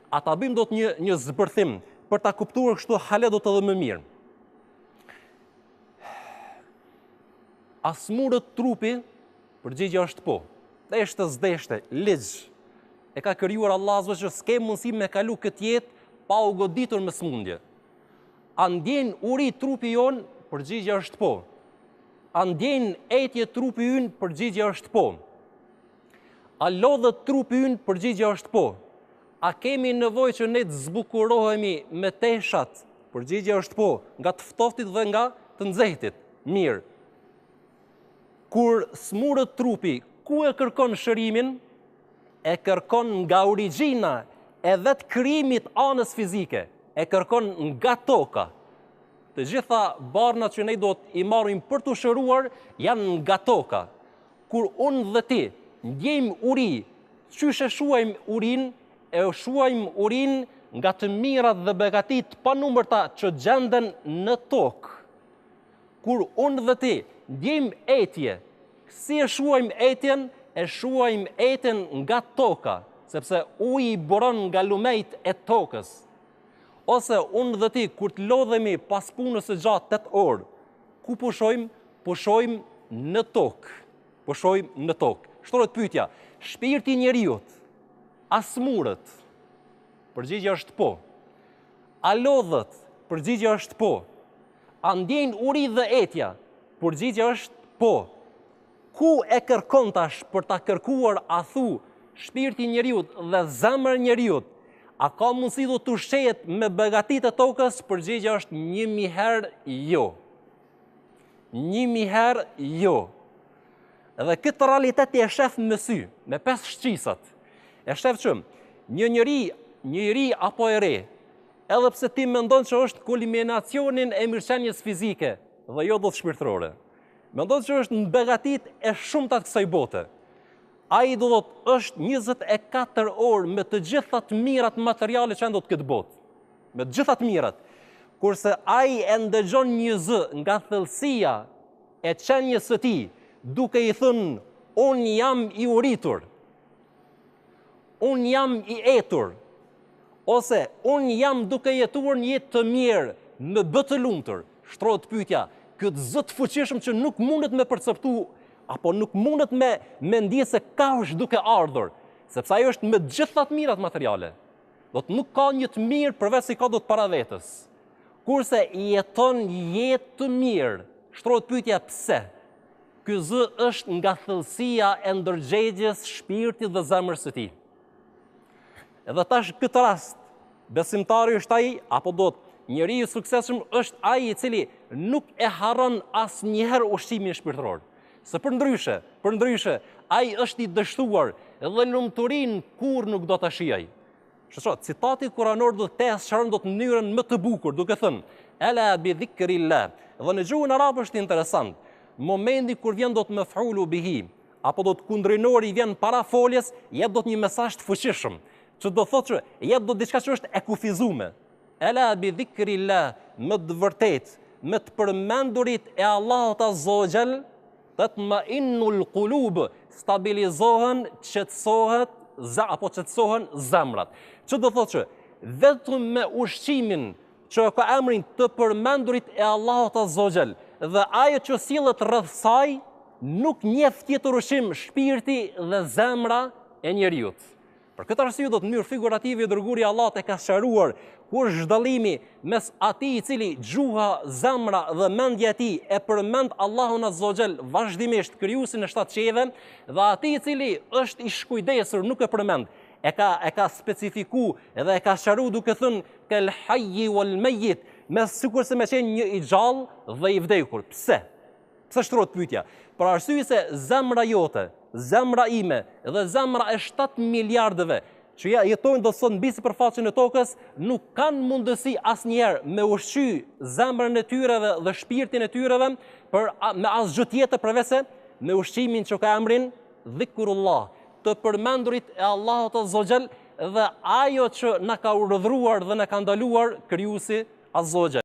A ta bëjmë dot një një zbërthim për ta kuptuar kështu hala dot edhe më mirë. A smuret trupi? Përgjigja është po. Deshte s'deshte, ligj. E ka krijuar Allahu azze që s'ke mundësi me kalu këtë jetë pa u goditur me smundje. A ndjen uri trupi jonë? Përgjigja është po. A ndjen etje trupi ynë? Përgjigja është po. A lodhet trupi ynë? Përgjigja është po. A kemi nevojë që ne të zbukurohemi me teshat? Përgjigja është po, nga të ftohtit dhe nga të nxehtit. Mirë. Kur smuret trupi, ku e kërkon shërimin? E kërkon nga origjina e vetë krijimit anës fizike, e kërkon nga toka. Të gjitha barnat që ne do t'i marrim për t'u shëruar janë nga toka. Kur unë dhe ti ndjejmë uri, qysh e shuajmë urinë? E shuajmë urinë nga të mirat dhe begatitë e panumërta që gjenden në tokë. Kur unë dhe ti ndjejmë etje, si e shuajmë etjen? E shuajmë etjen nga toka, sepse uji buron nga lumejt e tokës. Ose unë dhe ti kur të lodhemi pas punës së gjatë 8 orë, ku pushojmë? Pushojmë në tokë. Pushojmë në tokë. Shtrohet pyetja, shpirti i njeriut a smuret? Përgjigja është po. A lodhet? Përgjigja është po. A ndjejnë uri dhe etja? Përgjigja është po. Ku e kërkon tash për ta kërkuar a thu shpirti i njeriut dhe zemra e njeriut? A ka mundësi do të ushqehet me begatitë e tokës? Përgjigja është 1000 herë jo. 1000 herë jo. Edhe këtë realitet ti e shef me sy, me pesë shqisat. E shef që një njeri, një i ri apo e re, Edhe pse ti mendon që është kulminacionin e mirëqenies fizike dhe jo do të shpirtërore. Mendon që është në begatitë e shumta të kësaj bote. Ai do të thotë është 24 orë me të gjitha të mirat materiale që janë do të këtë botë. Me të gjitha të mirat. Kurse ai e ndëgjon një zë nga thellësia e qenies së tij, duke i thënë, unë jam i uritur. Unë jam i etur, ose unë jam duke jetuar një jetë të mirë, më bë të lumtur. Shtrohet pyetja, këtë zë të fuqishëm që nuk mundet me perceptu apo nuk mundet me me ndje se ka është duke ardhur, sepse ajo është me të gjitha të mirat materiale. Do të nuk ka një të mirë përveç se ka do të para vetes. Kurse jeton jetë të mirë, shtrohet pyetja pse? Ky zë është nga thellësia e ndërgjegjes, shpirtit dhe zemrës së tij. Edhe tash këtë rast, besimtari është ai, apo do të njeri i suksesshëm është ai i cili nuk e harron asnjëherë ushqimin shpirtëror. Se përndryshe, përndryshe, ai është i dështuar dhe lumturinë kurrë nuk do ta shijojë. Shqo, citati kuranor do të sqaron do të mënyrën më të bukur, duke thënë, Ela bi dhikrillah. Dhe në gjuhën arabe është interesant. Momenti kur vjen do të mef'ulu bihi, apo do të kundrinori vjen para foljes, jep do të një mesazh të fuqishëm, që do thotë që jep do diçka që është e kufizume. Ela bi dhikrillah, me të vërtetë, me të përmendurit e Allahut azza wa jall, Tatma'innul qulub, stabilizohen, qetësohet, apo qetësohen zemrat. Që do thotë që vetëm me ushqimin që e ka emrin të përmendurit e Allahut azza wa jall dhe ajo që sillet rreth saj nuk njeh tjetër ushqim shpirti dhe zemra e njeriut. Për këtë arsye do të mënyrë figurative i dërguari i Allahut e ka sqaruar ku është dallimi mes atij i cili gjuha, zemra dhe mendja e tij e përmend Allahun Azza wa Jall vazhdimisht krijuesin e shtatë qiejve dhe atij i cili është i shkujdesur nuk e përmend. E ka e ka specifiku dhe e ka sqaruar duke thënë kel hayy wal mayyit, mes sikurse me qenë një i gjallë dhe i vdekur. Pse? Pse shtrohet pyetja? Për arsye se zemra jote, zemra ime dhe zemra e 7 miliardëve që ja jetojnë do sot mbi sipërfaqen e tokës, nuk kanë mundësi asnjëherë me ushqy zemrën e tyre dhe, dhe shpirtin e tyre për me asgjë tjetër përveçse me ushqimin që ka emrin Dhikrullah, të përmendurit e Allahut Azza wa Jall dhe ajo që na ka urdhëruar dhe na ka ndaluar krijuesi Azza wa Jall.